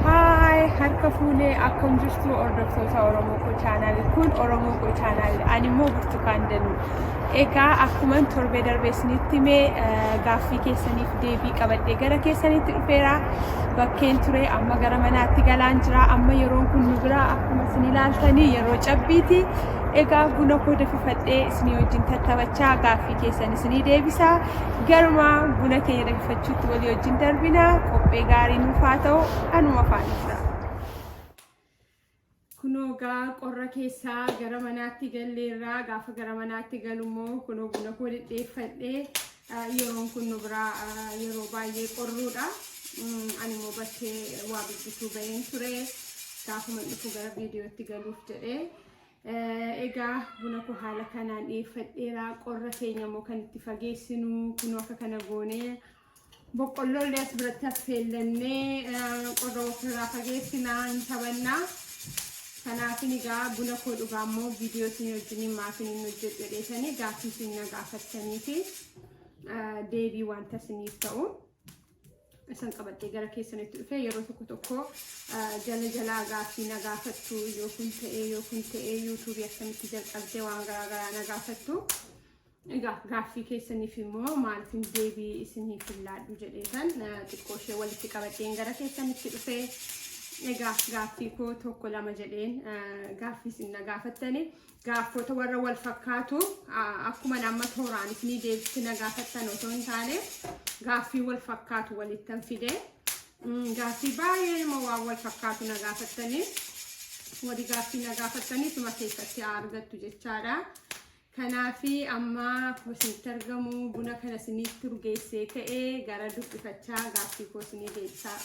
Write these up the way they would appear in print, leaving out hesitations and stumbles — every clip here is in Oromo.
Haay harka fuunee akkam jirtu hordoftoota Oromoo Koo chaanaal kun Oromoo Koo chaanaal ani immoo Burtukaan Danuu. Egaa akkuman torbee darbe isinitti hime gaaffii keessaniif deebii qabadhee gara keessanitti dhufeera. Bakkeen ture amma gara manaatti galaan jira. Amma yeroon kun nu bira akkuma isin ilaaltanii yeroo cabbiiti. Egaa buna koo dafifadhee isinii wajjin tattaphachaa gaaffii keessan isinii deebisa. Garuma buna keenya dafifachuutti walii wajjin darbina. Qophee gaarii nuuf haa ta'u. Anuma faana tura. Kunoo gaa qorra keessaa gara manaatti galleerraa gaafa gara manaatti galummoo kunoo buna koo dhidheeffadhee yeroon kun nu biraa yeroo baay'ee qorruudha. Ani immoo bakkee waa bibbituu baheen ture. Gaafuma dhufu gara viidiyootti galuuf jedhee. Egaa buna koo haala kanaan dhiyeeffadheera. Qorra keenya immoo kan itti fageessinu kunoo akka kana goonee Boqqolloo illee as biratti affeellannee qorra ofirraa fageessinaa hin taphannaa. Kanaafin egaa buna koo dhugaa immoo viidiyoo isin wajjiniin maafin hin hojjedhu jedheetanii gaaffii isin na gaafattanii fi deebii wanta isiniif ta'u. Isan qabadhee gara keessanitti dhufee yeroo tokko tokko jala jalaa gaaffii na gaafattu yoo kun ta'ee yoo kun ta'ee yuutuubii akkamitti jalqabdee waan garaa garaa na gaafattu. Egaa gaaffii keessaniif immoo maaliifin deebii isiniif hin laadhu jedheetan xiqqoo ishee walitti qabadheen gara keessanitti dhufee egaa gaaffii koo tokko lama jedheen gaaffii isin na gaafattani gaaffota warra wal fakkaatu akkuma amma tooraan isinii deebitti na gaafattan otoo hin taane gaaffii wal fakkaatu walittan fide gaaffii baay'ee immoo waan wal fakkaatu na gaafattanii wali gaaffii na gaafattanii suma keessatti argattu jechaadha. Kanaafi amma akkuma isinitti argamu buna kana isinitti urgeessee ka'ee gara dubbifachaa gaaffii koo isinii deebisaa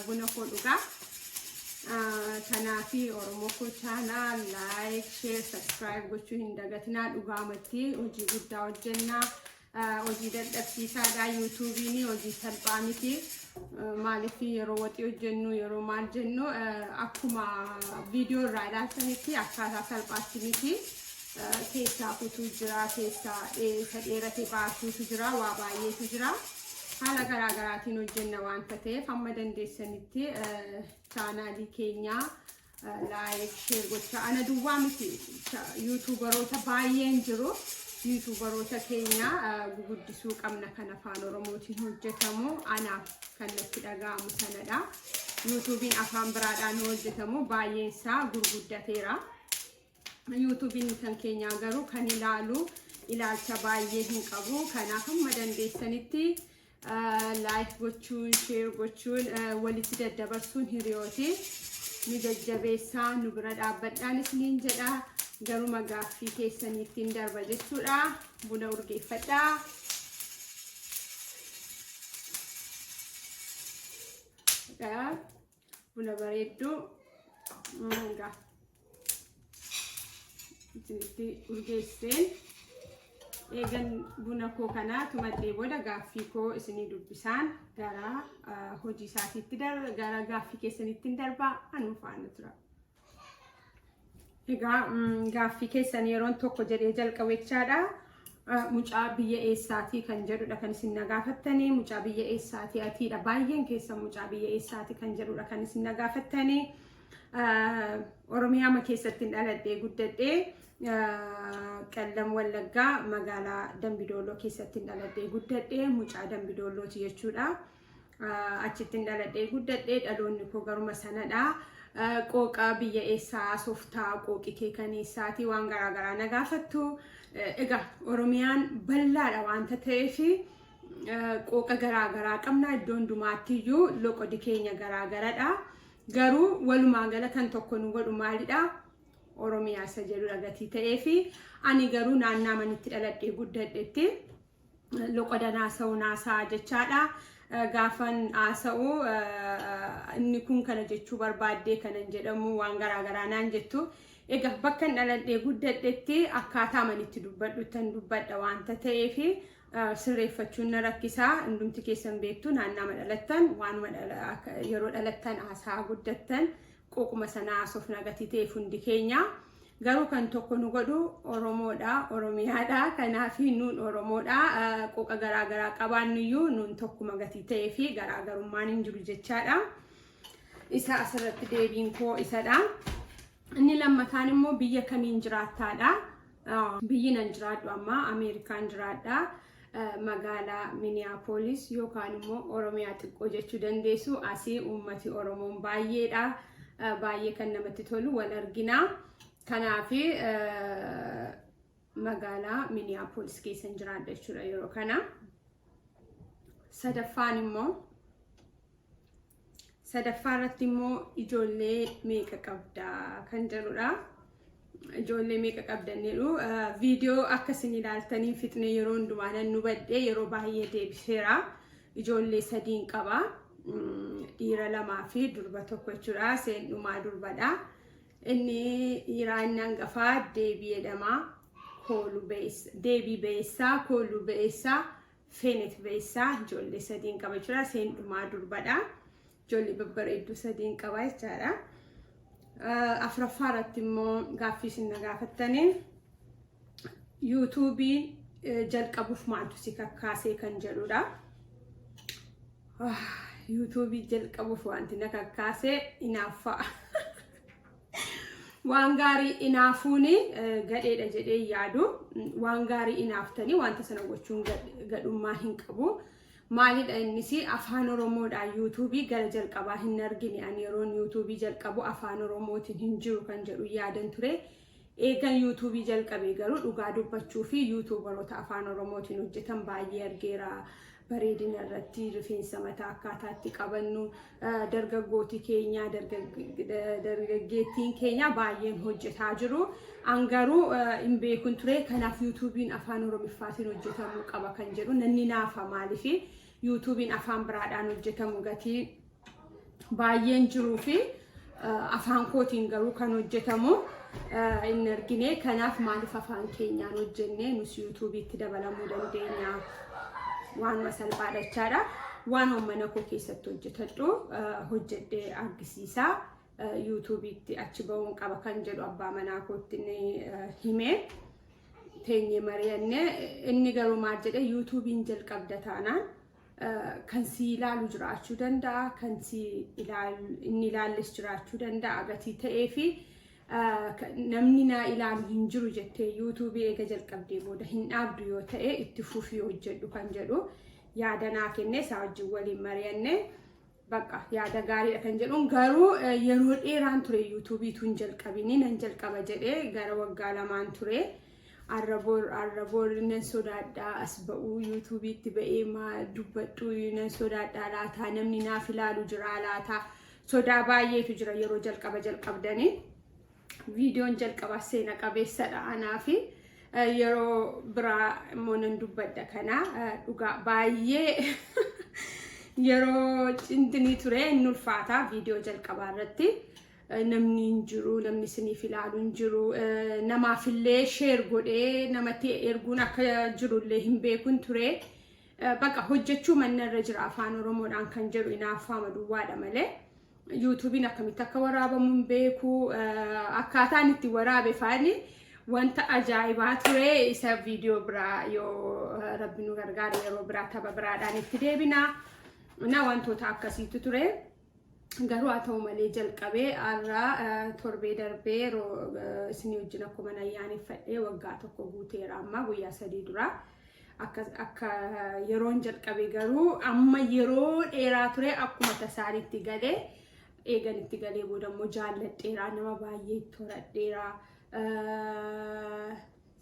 buna koo dhugaa. Kanaafi Oromoo koo chaanaal like, share, subscribe gochuu hin dagatinaa dhugaamatti hojii guddaa hojjennaa. Hojii dadhabsiisaadha yuutuubiin hojii salphaa miti. Maaliif yeroo waxii hojjennu yeroo maal jennu akkuma viidiyoo irraa ilaaltanitti akkaataa salphaatti miti. Keessaa kutuu jira, keessaa isa dheerate baasuutu jira, waa baay'eetu jira. Haala garaa garaatiin hojjenna waanta ta'eef hamma dandeessanitti chaanaalii keenyaa like share gochaa ana duwwaa miti yuutuubaroota baay'een jiru yuutuubaroota keenya guguddisuu qabna kan afaan oromootiin hojjetamu anaaf kan natti dhaga'amu sanadha yuutuubiin afaan biraadhaan hojjetamu baay'een isaa gurguddateera yuutuubiin kan keenyaa garuu kan ilaalu ilaalcha baay'ee hin qabu kanaaf hamma dandeessanitti like gochuun share gochuun walitti daddabarsuun hiriyooti nu jajjabeessaa nu bira dhaabbadhaan isiniin jedha garuma gaaffii keessaniittiin darba jechuudha buna urgeeffadhaa. Buna bareedduu egaa isinitti urgeesseen eegan buna koo kana tumadhee booda gaaffii koo isinii dubbisaan gara hojii isaatiitti gara gaaffii keessanitti darbaa anuu faana tura. Egaa gaaffii keessan yeroon tokko jedhee jalqabu jechaadha. Mucaa biyya eessaatii kan jedhudha kan isin na gaafattanii mucaa biyya eessaatii atiidha baay'een keessan mucaa biyya eessaatii kan jedhudha kan isin na gaafattanii. Oromiyaama keessatti dhaladhee guddadhee Qellam Wallaggaa magaalaa Dambidooloo keessatti dhaladhee guddadhee mucaa Dambidoolooti jechuudha. Achittin dhaladhee guddadhee dhaloonni koo garuma sanadha. Qooqa biyya eessaa haasoftaa qooqi kee kan eessaatii waan garaagaraa na gaafattu. Egaa Oromiyaan bal'aadha waanta ta'eef qooqa garaagaraa qabna iddoo hundumaatti iyyuu loqodi keenya garaagaradha. Garuu walumaa gala kan tokko nu godhu maalidha? Oromiyaa isa jedhudha gatii ta'ee fi ani garuu naannaa manitti dhaladhee guddadhetti loqodan haasa'u naasaa jechaadha. Gaafan haasa'u inni kun kana jechuu barbaaddee kanan jedhamu waan garaagaraa naan jettu. Egaa bakka dhaladhee guddadhetti akkaataa manitti dubbadhuttan dubbadha waanta ta'eef sirreeffachuun na rakkisaa. Hundumti keessan beektu, naannaa dhalattan waanuma yeroo dhalattan haasaa guddattan qoquma sanaa haasofna gatii ta'eef hundi keenya. Garuu kan tokko nu godhu Oromoodha, Oromiyaadha. Kanaaf nuun Oromoodha. Qoqa garaagaraa qabaannuyyuu nuun tokkuma gatii ta'ee fi garaagarummaan hin jiru jechaadha. Isa asirratti deebiin koo isadha. Inni lammataan immoo biyya kamiin jiraattaadha? Biyyi nan jiraadhu amma Ameerikaan jiraadha. Magaalaa Minneapolis yookaan immoo Oromiyaa xiqqoo jechuu dandeessu. Asii uummati Oromoon baay'eedha. Baay'ee kan namatti tolu wal argina. Kanaaf magaalaa Minneapolis keessan jiraadha jechuudha yeroo kana. Sadaffaan immoo, sadaffaa irratti immoo ijoollee meeqa qabdaa kan jedhudha. Ijoollee meeqa qabdan jedhu viidiyoo akka isin ilaaltanii fixne yeroo hundumaa nan hubadhee yeroo baay'ee deebiseera. Ijoollee sadiin qaba. Dhiira lamaa fi durba tokko jechuudha. Seen dhumaa durbadha. Inni dhiiraa inni hangafaa Deebii jedhama. Deebii Beessaa, Kooluu Beessaa, Feenet Beessaa, ijoollee sadiin qaba jechuudha. Seen dhumaa durbadha. Ijoollee babbareedduu sadiin qaba jechaadha. Afuraffaa irratti immoo gaaffii isin na gaafattanii YouTubeii jalqabuuf maaltu si kakkaasee kan jedhudha. YouTubeii jalqabuuf wanti na kakkaasee inaaffaa. Waan gaarii inaafuun gadheedha jedhee yaadu. Waan gaarii inaaftanii wanta sana gochuun gadhummaa hin qabu. Maalidha innis? Afaan Oromoodhaan YouTubeii gara jalqabaa hin argine. Ani yeroon YouTubeii jalqabu Afaan Oromootiin hin jiru kan jedhu yaadan ture. Eegan YouTubeii jalqabee garuu dhugaa dubbachuu fi YouTuberoota Afaan Oromootiin hojjetan baay'ee argeera. Bareedina irratti, rifeensa mataa akkaataa itti qabannu, dargaggooti keenya, dargaggeettiin keenya baay'een hojjetaa jiru. An garuu hin beekun ture. Kanaaf YouTubeiin Afaan Oromiffaatiin hojjetamuu qaba kan jedhu nanni naafa. Maaliif YouTubeiin afaan biraadhaan hojjetamu gatii baay'een jiruu fi afaan kootiin garuu kan hojjetamu hin argine. Kanaaf maaliif afaan keenyaan hojjenne nus YouTubeiitti dabalamuu dandeenya? Waanuma salphaadha jechaadha. Waan mana koo keessatti hojjetadhu hojjedhee argisiisaa YouTubeiitti achi ba'uun qaba kan jedhu abbaa manaa kootti ni hime. Teenyee mari'anne. Inni garuu maal jedhe? YouTubeiin jalqabda taanaan kan si ilaalu jiraachuu danda'a, kan si inni ilaalles jiraachuu danda'a gatii ta'ee fi namni na ilaalu hin jiru jettee YouTubeii eega jalqabdee booda hin dhaabdu yoo ta'e, itti fufii hojjedhu kan jedhu yaada naa kenne. Isaa wajjin waliin mari'anne. Bakka yaada gaariidha kan jedhuun garuu yeroo dheeraan ture YouTubeii tun jalqabini nan jalqaba jedhee gara waggaa 2n ture. Arraboor nan sodaadhaa as ba'uu, YouTubeiitti ba'ee maa dubbadhu nan sodaadhaa laataa, namni naaf ilaalu jira laataa, sodaa baay'eetu jira yeroo jalqaba jalqabdanii. Viidiyoon jalqabaa seena qabeessadha anaafi. Yeroo biraa immoo nan dubbadha kana. Dhugaa baay'ee yeroo cintinii ture, inni ulfaataa viidiyoo jalqabaa irratti. Namni hin jiru, namni isiniif ilaalu hin jiru, namaafillee share godhee namatti erguun akka jirullee hin beekun ture. Bakka hojjechuu manna irra jira Afaan Oromoodhaan kan jedhu inaaffaama duwwaadha malee. YouTubeiin akkamitti akka waraabamu hin beeku. Akkaataan itti waraabe faani wanta ajaa'ibaa ture. Isa viidiyoo biraa yoo Rabbi nu gargaare yeroo biraa tapha biraadhaan itti deebina. Na wantoota akkasiitu ture. Garuu haa ta'u malee jalqabee har'a torbee darbee yeroo isinii wajjin akkuma ayyaaneffadhee waggaa 1 guuteera amma guyyaa 3 dura. Akka yeroon jalqabe garuu amma yeroo dheeraa ture. Akkuma tasaan itti galee, eegan itti galee booda immoo jaalladheera, nama baay'ee itti horadheera.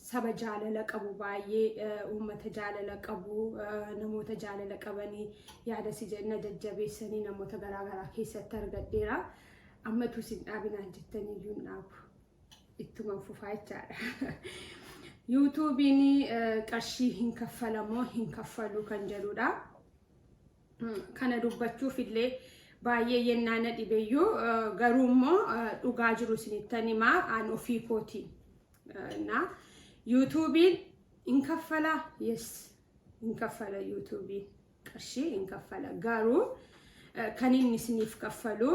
Saba jaalala qabu baay'ee, uummata jaalala qabu, namoota jaalala qabanii yaada si jenna jajjabeessanii namoota garaagaraa keessatti argadheera. Ammatu isin dhaabinaan jettanii iyyuu hin dhaabu. Ittuma fufaa jechaadha. YouTubeiin qarshii hin kaffalamoo hin kaffalu kan jedhudha. Kana dubbachuuf illee baay'ee yennaa na dhibeyyuu, garuu immoo dhugaa jiru isinittan himaa aan ofii kootiin. Na YouTubeiin hin kaffala, yes, hin kaffala. YouTubeiin qarshii hin kaffala, garuu kan inni isiniif kaffalu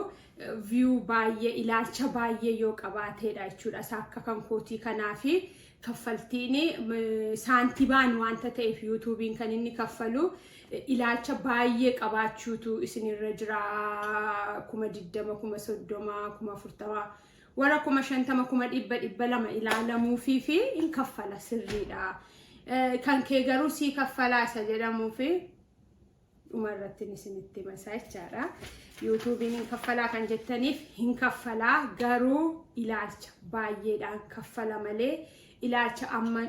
view baay'ee, ilaalcha baay'ee yoo qabaateedha jechuudha. Isa akka kan kootii kanaafi kaffaltiin saantibaan wanta ta'eef YouTubeiin kan inni kaffalu ilaalcha baay'ee qabaachuutu isinirra jira. 20,000, 30,000, 40,000, warra 50,000, 100,000, 200 ilaalamuufii fi hin kaffala sirriidha. Kan kee garuu sii kaffalaa isa jedhamuu fi dhuma irratti isinitti himasaa jechaadha. YouTubeiin hin kaffalaa kan jettaniif, hin kaffalaa, garuu ilaalcha baay'eedhaan kaffala malee ilaalcha amma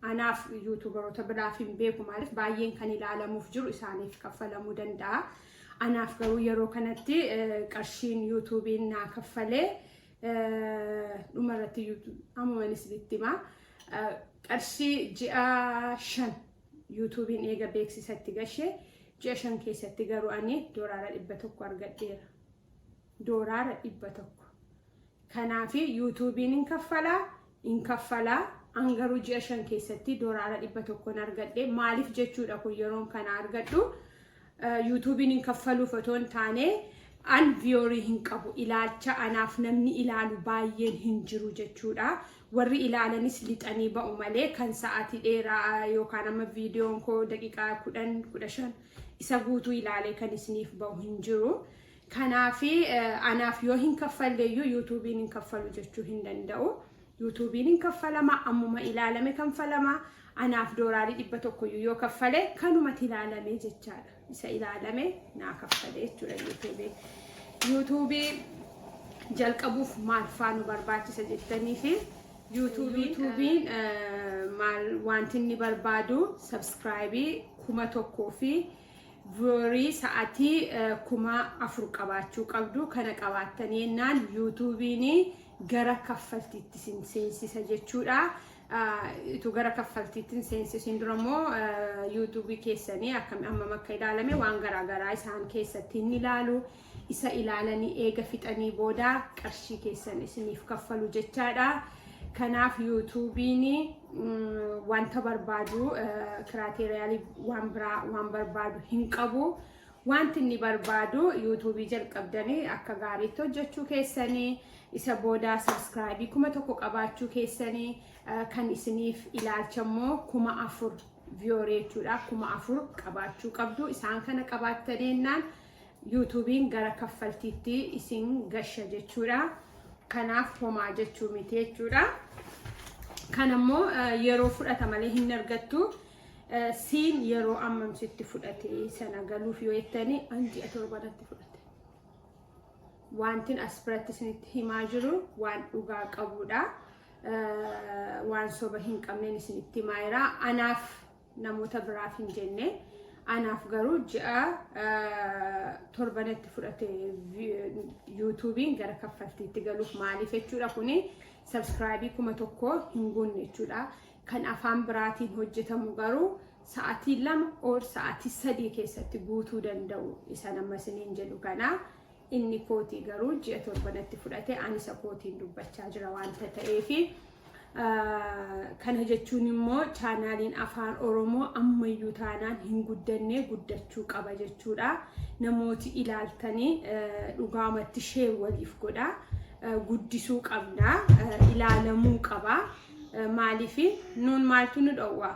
anaaf YouTuberoota biraaf hin beeku. Maaliif baay'een kan ilaalamuuf jiru isaaniif kaffalamuu danda'a. Anaaf garuu yeroo kanatti qarshiin YouTubeiin naa kaffalee, dhuma irratti ammuman isinitti himaa, qarshii ji'a 5 YouTubeiin eega beeksisatti gashee ji'a 5 keessatti garuu ani $100 argadheera. $100. Kanaaf YouTubeiin hin kaffalaa, hin kaffalaa. An garuu ji'a 5 keessatti $100 argadhe. Maaliif jechuudha? Kun yeroon kana argadhu YouTubeiin hin kaffaluuf otoo hin taane, an viewerii hin qabu, ilaalcha anaaf namni ilaalu baay'een hin jiru jechuudha. Warri ilaalanis lixanii ba'u malee kan sa'aatii dheeraa yookaan amma viidiyoon koo daqiiqaa 10, 15 isa guutuu ilaalee kan isiniif ba'u hin jiru. Kanaaf anaaf yoo hin kaffalleeyyuu YouTubeiin hin kaffalu jechuu hin danda'u. YouTubeiin hin kaffalama, ammuma ilaalame kaffalama. Anaaf $100 yoo kaffale kanumatti ilaalame jechaadha. Isa ilaalame naa kaffale jechuudha YouTubeii. YouTubeii jalqabuuf maal faa nu barbaachisa jettanii fi YouTubeiin maal wanti inni barbaadu, subscribeii 1000 fi viewerii sa'aatii 4000 qabaachuu qabdu. Kana qabaattanii jennaan YouTubeiin gara kaffaltiitti isin seensisa jechuudha. Itu gara kaffaltiitti hin seensisin dura immoo YouTubeii keessanii akkam ammam akka ilaalame waan garaagaraa isaan keessatti hin ilaalu. Isa ilaalanii eega fixanii booda qarshii keessan isiniif kaffalu jechaadha. Kanaaf YouTubeiin wanta barbaadu, criterialii waan biraa waan barbaadu hin qabu. Wanti inni barbaadu YouTubeii jalqabdanii akka gaariitti hojjechuu keessanii, isa booda subscribeii 1000 qabaachuu keessanii, kan isiniif ilaalcha immoo 4000 viewerii jechuudha, 4000 qabaachuu qabdu. Isaan kana qabaattanii jennaan YouTubeiin gara kaffaltiitti isin gasha jechuudha. Kanaaf homaa jechuu miti jechuudha. Kanammoo yeroo fudhata malee hin argattu. Siin yeroo ammam sitti fudhate sana galuuf yoo jettanii, an ji'a 7 natti fudhate. Wantin as biratti isinitti himaa jiru waan dhugaa qabudha. Waan soba hin qabneen isinitti himaa jira. Anaaf, namoota biraaf hin jenne. Anaaf garuu ji'a 7 natti fudhate YouTubeiin gara kaffaltiitti galuuf. Maaliif jechuudha? Kuni subscribeii 1000 hin guunne jechuudha. Kan afaan biraatiin hojjetamu garuu sa'aatii 2 or sa'aatii 3 keessatti guutuu danda'u isa nama isiniin jedhu kana. Inni kootii garuu ji'a 7 natti fudhate. Ani isa kootiin dubbachaa jira waanta ta'eefi. Kana jechuun immoo channeliin afaan Oromoo ammayyuu taanaan hin guddanne, guddachuu qaba jechuudha. Namooti ilaaltanii dhugaamatti share waliif godha. Guddisuu qabna, ilaalamuu qaba. Maaliif nuun maaltu nu dhowwa?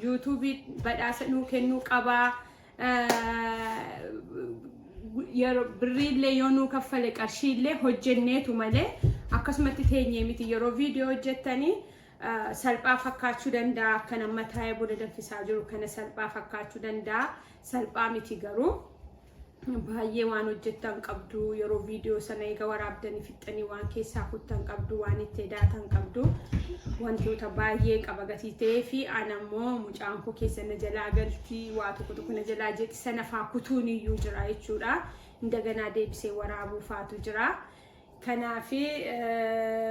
YouTubeii badhaasa nuu kennuu qabaa. Yeroo birriillee yoo nuu kaffale, qarshiillee hojjenneetu malee akkasumatti teenyee miti. Yeroo viidiyoo hojjettanii salphaa fakkaachuu danda'a. Akka nama taa'ee buna danfisaa jiru kana salphaa fakkaachuu danda'a. Salphaa miti garuu, baay'ee waan hojjettan qabdu. Yeroo viidiyoo sana eega waraabdanii fixxanii waan keessaa kuttan qabdu, waan itti edaatan qabdu, wantoota baay'ee qaba gatii ta'ee fi ana immoo mucaan koo keessa na jalaa galtii, waa tokko tokko na jalaa jetti, sana faa kutuun iyyuu jira jechuudha. Indaganaa deebisee waraabuu faatu jira. Kanaaf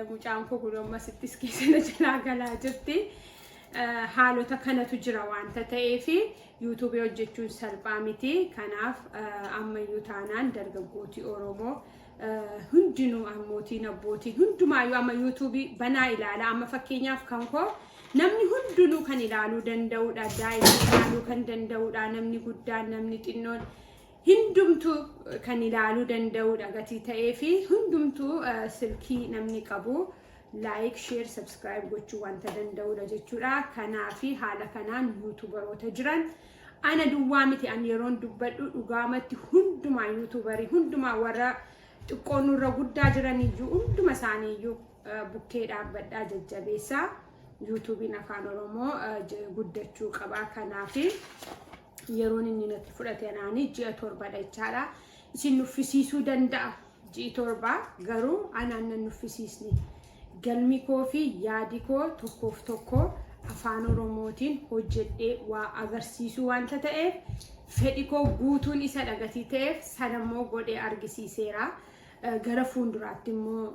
mucaan koo kun ammasittis keessa na jalaa galaa jirti. Haalota kanatu jira waanta ta'eef yuutuubii hojjechuun salphaa miti. Kanaaf ammayyuu taanaan dargaggootii Oromoo hundinuu, ammootiin, abbootiin hundumaayyuu amma yuutuubii banaa ilaala. Amma fakkeenyaaf kan koo namni hundinuu kan ilaaluu danda'udha. Daa'imni ilaaluu kan danda'udha. Namni guddaan, namni xinnoon hundumtuu kan ilaaluu danda'udha gatii ta'ee fi hundumtuu silkii namni qabu like, share, subscribe gochuu wanta danda'udha jechuudha. Kanaafi haala kanaan yuutuubaroota jiran, ana duwwaa miti, ani yeroon dubbadhu dhugaamatti hundumaa yuutuubarii hundumaa, warra xiqqoo nurra guddaa jiran iyyuu, hunduma isaanii iyyuu bukkee dhaabbadhaa jajjabeessaa. Yuutuubiin Afaan Oromoo guddachuu qabaa. Kanaafi yeroon inni natti fudhate anaani ji'a 7dha jechaadha. Isin nuffisiisuu danda'a ji'i 7, garuu anaan nan nuffisiisni. Galmi koo fi yaadi koo tokkoof tokko Afaan Oromootiin hojjedhee waa agarsiisuu wanta ta'eef, fedhi koo guutuun isa dhagatii ta'eef sanammoo godhee argisiiseera. Gara fuulduraatti immoo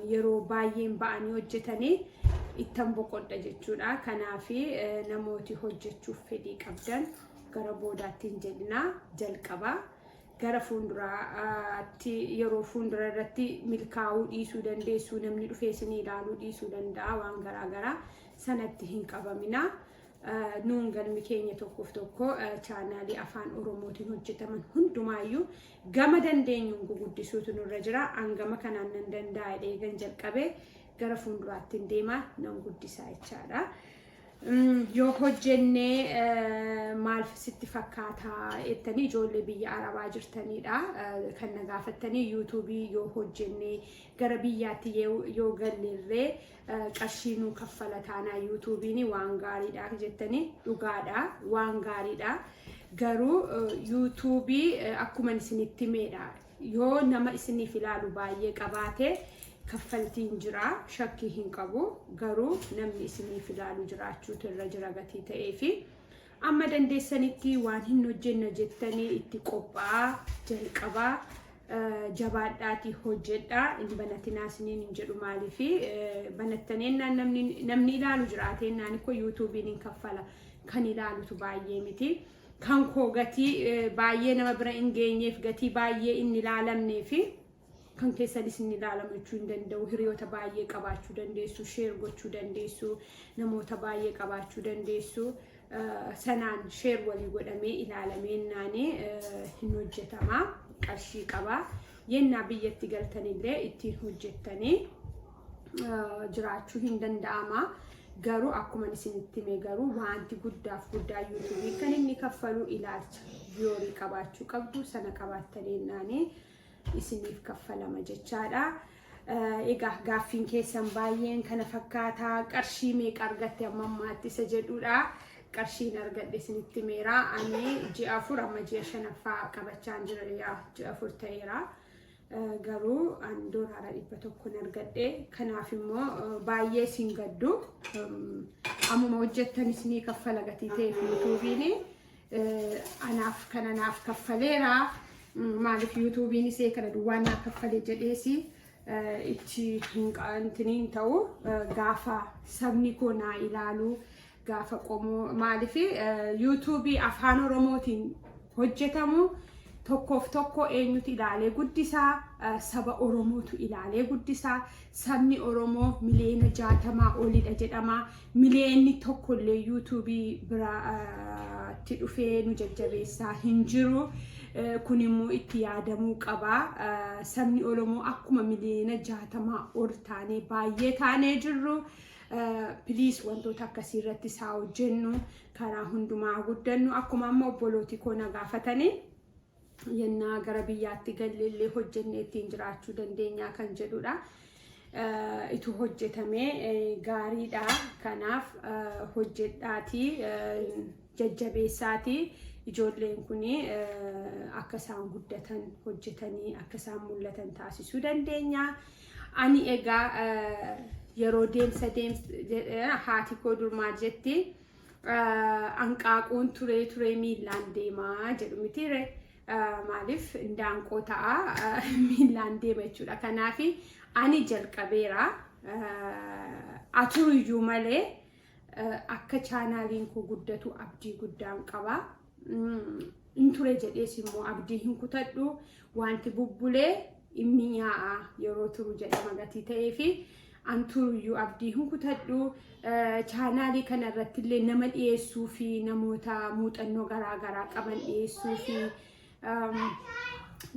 yeroo baay'een ba'anii hojjetanii ittan boqodha jechuudha. Kanaaf namooti hojjechuuf fedhii qabdan gara boodaatti hin jedhinaa, jalqabaa. Gara fuulduraatti, yeroo fuuldura irratti milkaa'uu dhiisuu dandeessu, namni dhufee isin ilaaluu dhiisuu danda'a, waan garaagaraa sanatti hin qabamina. Nuun galmi keenya tokkoof tokko chaanaalii Afaan Oromootiin hojjetaman hundumaayyuu gama dandeenyuun guguddisuutu nurra jira. An gama kanaan nan danda'a eegan jalqabe gara fuulduraatti hin deema, nan guddisaa jechaadha. Yoo hojjennee maal sitti fakkaata jettanii ijoollee biyya Arabaa jirtanidha kan na gaafattanii. Yuutuubii yoo hojjennee gara biyyaatti yoo galleerree qarshii nuu kaffala taanaa yuutuubiin waan gaariidha jettanii, dhugaadha, waan gaariidha. Garuu yuutuubii akkuma isinitti himeedha, yoo nama isiniif ilaalu baay'ee qabaate kaffaltiin jira, shakkii hin qabu. Garuu namni isiniif ilaalu jiraachuutu irra jira gatii ta'ee fi amma dandeessanitti waan hin hojjenna jettanii itti qophaa'aa, jalqabaa, jabaadhaatii hojjedhaa. Hin banatinaa isiniin hin jedhu. Maaliifi banattanii namni ilaalu jiraateennaan ikkoo yuutuubiin hin kaffala, kan ilaalutu baay'ee miti. Kan koo gatii baay'ee nama bira hin geenyeef, gatii baay'ee hin ilaalamnee fi kan keessanis hin ilaalamu jechuu hin danda'u. Hiriyoota baay'ee qabaachuu dandeessu, share gochuu dandeessu, namoota baay'ee qabaachuu dandeessu. Sanaan share walii godhamee ilaalamee naanii hin hojjetama, qarshii qaba. Yennaa biyyatti galtanillee ittiin hojjettanii jiraachuu hin danda'ama. Garuu akkuma isinitti hime, garuu wanti guddaaf guddaa yuutuubii kan inni kaffalu ilaalcha viewerii qabaachuu qabdu. Sana qabaattanii naanii isiniif kaffalama jechaadha. Egaa gaaffiin keessan baay'een kana fakkaataa, qarshii meeqa argatte amma ammaatti isa jedhudha. Qarshiin argadhe isinitti meera. Ani ji'a 4, amma ji'a shanaffaa qabachaan jira, ji'a 4 ta'eera. Garuu ani $100 argadhe. Kanaaf immoo baay'ee isin gaddu. Ammuma hojjettanis ni kaffala gatii ta'eef yuutuubiin anaaf kana naaf kaffaleera. Maaliif yuutuubiin isee kana duwwaa naa kaffale jedheesi itti hin ta'u. Gaafa sabni koo naa ilaalu, gaafa qomoo, maaliif yuutuubii Afaan Oromootiin hojjetamu tokkoof tokko eenyutu ilaalee guddisaa? Saba Oromootu ilaalee guddisaa. Sabni Oromoo miliyoona 60 olidha jedhama. Miliyoonni tokkollee yuutuubii biraatti dhufee nu jajjabeessaa hin jiru. Kun immoo itti yaadamuu qaba. Sabni Oromoo akkuma miliyoona 60 ol taanee, baay'ee taanee jirru, please wantoota akkasii irratti isaa hojjennu, karaa hundumaa guddannu. Akkuma amma obbolooti koo na gaafatanii, yennaa gara biyyaatti galleellee hojjennee ittiin jiraachuu dandeenyaa kan jedhudha. Itu hojjetamee gaariidha. Kanaaf hojjedhaatii jajjabeessaatii ijoolleen kun akka isaan guddatan, hojjetanii akka isaan mul'atan taasisuu dandeenya. Ani egaa yeroo deemsa deemsa, haati koo durmaa jetti, "Hanqaaquun turee turee miillaan deemaa" jedhu mitiire. Maaliif indaanqoo ta'a miillaan deema jechuudha. Kanaaf ani jalqabeera. Aturuyyuu malee akka chaanaaliin koo guddatu abdii guddaan qaba. Hin ture jedhees immoo abdii hin kutadhu. Wanti bubbulee hin mi'aa'a yeroo turu jedhama gatii ta'ee fi an turuyyuu abdii hin kutadhu. Chaanaalii kana irratti illee nama dhiyeessuu fi namoota muuxannoo garaa garaa qaban dhiyeessuu fi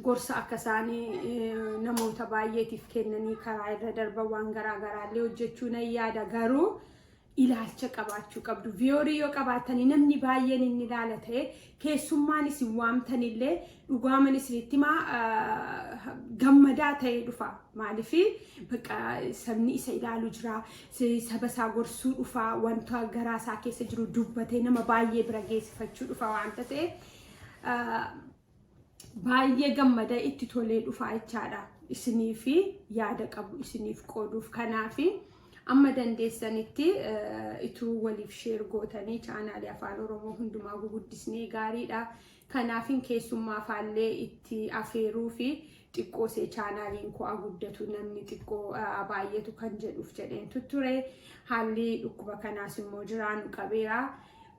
gorsa akka isaanii namoota baay'eetiif kennanii karaa irra darban waan garaa garaa illee hojjechuu nan yaada garuu ilaalcha qabaachuu qabdu. Viewerii yoo qabaattanii namni baay'een inni ilaala ta'e keessummaan isin waamtanillee dhugaaman isinitti himaa gammadaa ta'ee dhufa. Maaliif bakka sabni isa ilaalu jira, saba isaa gorsuu dhufa, wanta garaa isaa keessa jiru dubbatee nama baay'ee bira geessifachuu dhufa waanta ta'e baay'ee gammada itti tolee dhufa jechaadha. Isiniif yaada qabu isiniif qooduuf kanaafi amma dandeessanitti ituu waliif share gootanii chaanaalii afaan Oromoo hundumaa guguddisnee gaariidha. Kanaafin keessummaa faallee itti afeeruu fi xiqqoosee chaanaaliin koo guddatu namni xiqqoo baay'eetu kan jedhuuf jedheen ture. Haalli dhukkuba kanaas immoo jiraanu qabeera.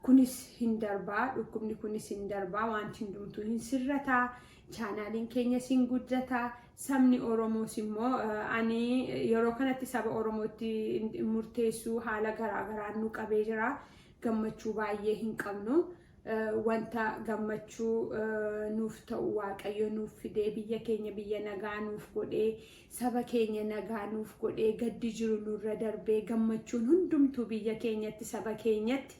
Kunis hin darbaa, dhukkubni kunis hin darbaa, wanti hundumtuu hin sirrataa. Chaanaaliin keenyas hin guddataa. Sabni Oromoos immoo ani yeroo kanatti saba Oromootti murteessuu haala garaagaraan nu qabee jira. Gammachuu baay'ee hin qabnu. Wanta gammachuu nuuf ta'u Waaqayyo nuuf fidee biyya keenya biyya nagaa nuuf godhee saba keenya nagaa nuuf godhee gaddi jiru nurra darbee gammachuun hundumtuu biyya keenyatti saba keenyatti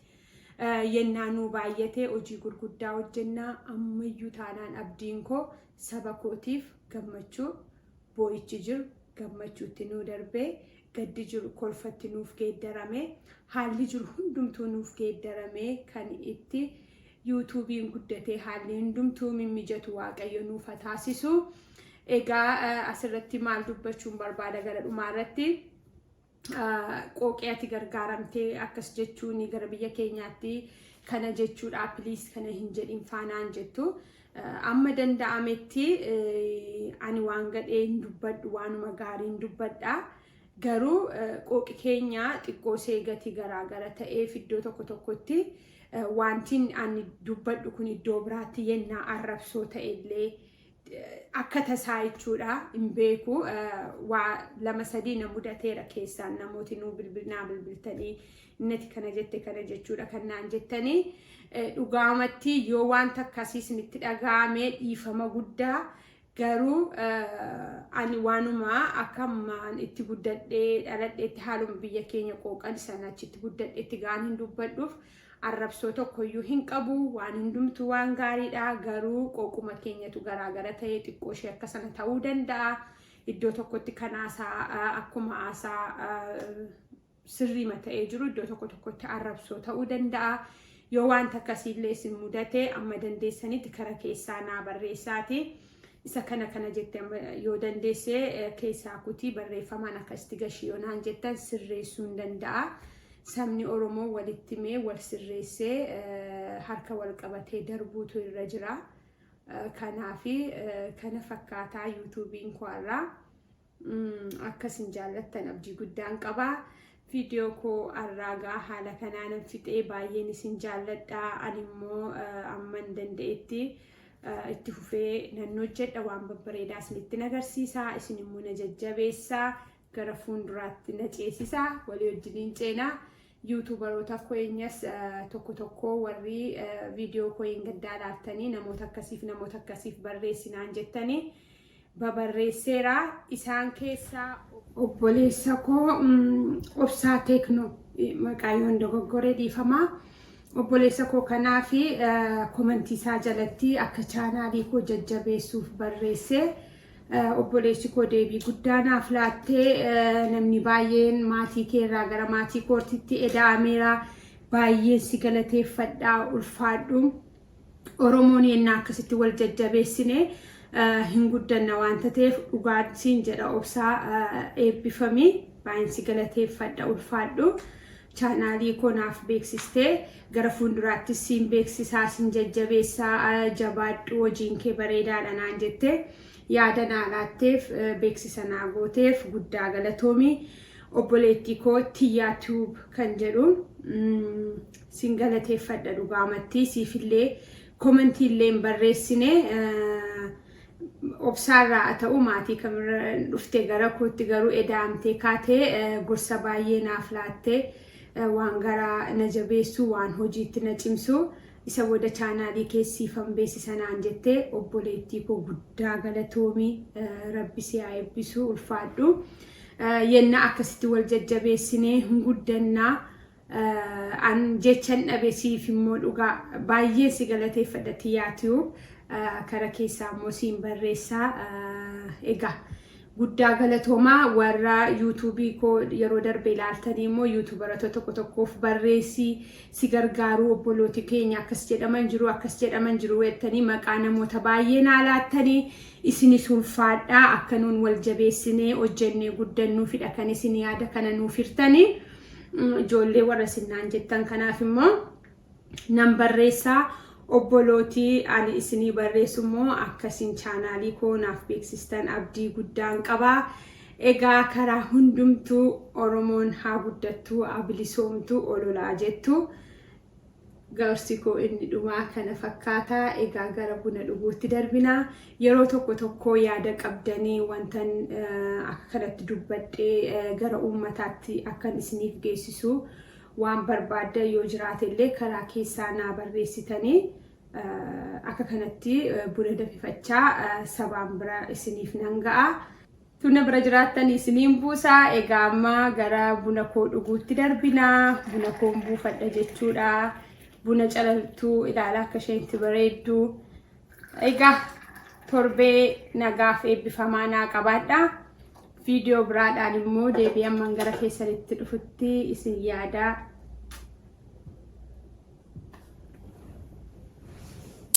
yennaa nuu baay'atee hojii gurguddaa hojjennaa ammayyuu taanaan abdiin koo saba kootiif gammachuu boo'ichi jiru gammachuutti nuu darbee gaddi jiru kolfatti nuuf geeddarame haalli jiru hundumtuu nuuf geeddarame kan itti YouTubeiin guddatee haalli hundumtuu mimmijatu Waaqayyo nuuf haa taasisu. Egaa asirratti maal dubbachuun barbaada gara dhumaarratti? Qooqee ati gargaaramtee akkas jechuun gara biyya keenyaatti kana jechuudha please kana hin jedhin faanaan jettu. Amma danda'ametti ani waan gadhee hin dubbadhu, waanuma gaarii hin dubbadha. Garuu qooqi keenya xiqqoo seegati garaagara ta'eef iddoo tokko tokkotti wanti ani dubbadhu kun iddoo biraatti yennaa arrabsoo ta'ellee akka tasaa jechuudha hin beeku. Waa lama sadii na mudateera keessaan namooti nuu naa bilbiltanii innati kana jette kana jechuudha kan naan jettanii dhugaamatti yoo wanta akkasii isinitti dhaga'ame dhiifama guddaa. Garuu ani waanuma akka ammaan itti guddadhee dhaladheetti haaluma biyya keenya qooqan sana achitti guddadheetti gaan hin dubbadhuuf arrabsoo tokkoyyuu hin qabu. Waan hundumtuu waan gaariidha. Garuu qooquma keenyatu garaagara ta'ee xiqqoo ishee akka sana ta'uu danda'a. Iddoo tokkotti kan haasaa akkuma haasaa sirriima ta'ee jiru iddoo tokko tokkotti arrabsoo ta'uu danda'a. Yoo wanta akkasiillee isin mudate amma dandeessanitti kara keessaa naa barreessaati. Isa kana kana jette yoo dandeesse keessaa kutii barreeffamaan akkasitti gashii yoo naan jettan sirreessuu hin danda'a. Sabni Oromoo walitti mee wal sirreessee harka wal qabatee darbuutu irra jira. Kanaafi kana fakkaataa YouTubeiin koo irraa akkasin jaallattan abdii guddaan qaba. Viidiyoo koo har'aagaa haala kanaan fixee baay'een isin jaalladha. Ani immoo amman danda'etti itti fufee nan hojjedha waan babbareedaa isinitti agarsiisa. Isin immoo na jajjabeessaa gara fuulduraatti na ceesisa walii wajjiniin ceenaa. YouTuberoota keenyas tokko tokko warri viidiyoo koo hin gaddaa laattanii namoota akkasiif barreessinaan jettanii babarreesseera. Isaan keessaa obboleessa koo Obsaa Teeknoo maqaa yoon dogoggore dhiifamaa. Obboleessa koo kanaa fi commentii isaa jalatti akka chaanaalii koo jajjabeessuuf barreesse. Obboleessi koo deebii guddaa naaf laattee namni baay'een maatii keerraa gara maatii kootitti eda'ameera. Baay'een si galateeffadhaa ulfaadhu. Oromoon yennaa akkasitti wal jajjabeessine hin guddanna waanta ta'eef dhugaatiin jedha obsaa eebbifami. Baay'een si galateeffadha ulfaadhu. Chaanaalii koo naaf beeksistee gara fuulduraattis siin beeksisaa, siin jajjabeessaa, jabaadhu, hojiin kee bareedaadha naan jette yaada naa laatteef, beeksisa naa gooteef guddaa galatoomi. Obboleettii koo Tiyyaa Tube kan jedhu siin galateeffadha dhugaamatti. Siifillee commentii illee hin barreessine, obsaarraa haa ta'u maatii kamirra dhufte gara kootti garuu edaamtee kaatee gorsa baay'ee naaf laattee, waan garaa na jabeessu, waan hojiitti na cimsu, isa booda chaanaalii keessiifan beeksisa naan jettee, obboleettii koo guddaa galatoomii, rabbi si haa eebbisu, ulfaadhu. Yenna akkasitti wal jajjabeessinee hin guddannaa. An jechan dhabe, siif immoo dhugaa baay'ee si galateeffadha Tiyyaa Tube. Kara keessaa immoo siin barreessaa. Egaa guddaa galatoomaa. Warra YouTubeii koo yeroo darbe ilaaltanii immoo YouTuberoota tokko tokkoof barreessii si gargaaruu, obbolooti keenya akkas jedhaman jiru, akkas jedhaman jiru jettanii maqaa namoota baay'ee naa laattanii, isinis ulfaadhaa. Akka nuun wal jabeessinee hojjennee guddannuufidha kan isin yaada kana nuuf hirtanii. Ijoollee warra sinnaan jettan kanaaf immoo nan barreessaa. Obbolootii ani isinii barreessu immoo akkasiin chaanaalii koo naaf beeksistan abdii guddaan qabaa. Egaa karaa hundumtuu Oromoon haa guddattuu, haa bilisoomtuu ololaa jettu. Gorsi koo inni dhumaa kana fakkaata. Egaa gara buna dhuguutti darbina. Yeroo tokko tokko yaada qabdanii wantan akka kanatti dubbadhee gara uummataatti akkan isiniif geessisu waan barbaaddan yoo jiraate illee karaa keessaa naa barreessitanii akka kanatti buna danfifachaa sabaan bira isiniif nan ga'a. Tuna bira jiraattan isiniin buusaa. Egaa amma gara buna koo dhuguutti darbinaa. Buna koon buufadha jechuudha. Buna calaltuu ilaalaa akka isheen itti bareeddu. Egaa torbee nagaaf eebbifamaa naa qabaadha. Viidiyoo biraadhaan immoo deebi'ee amman gara keessanitti dhufutti isin yaada.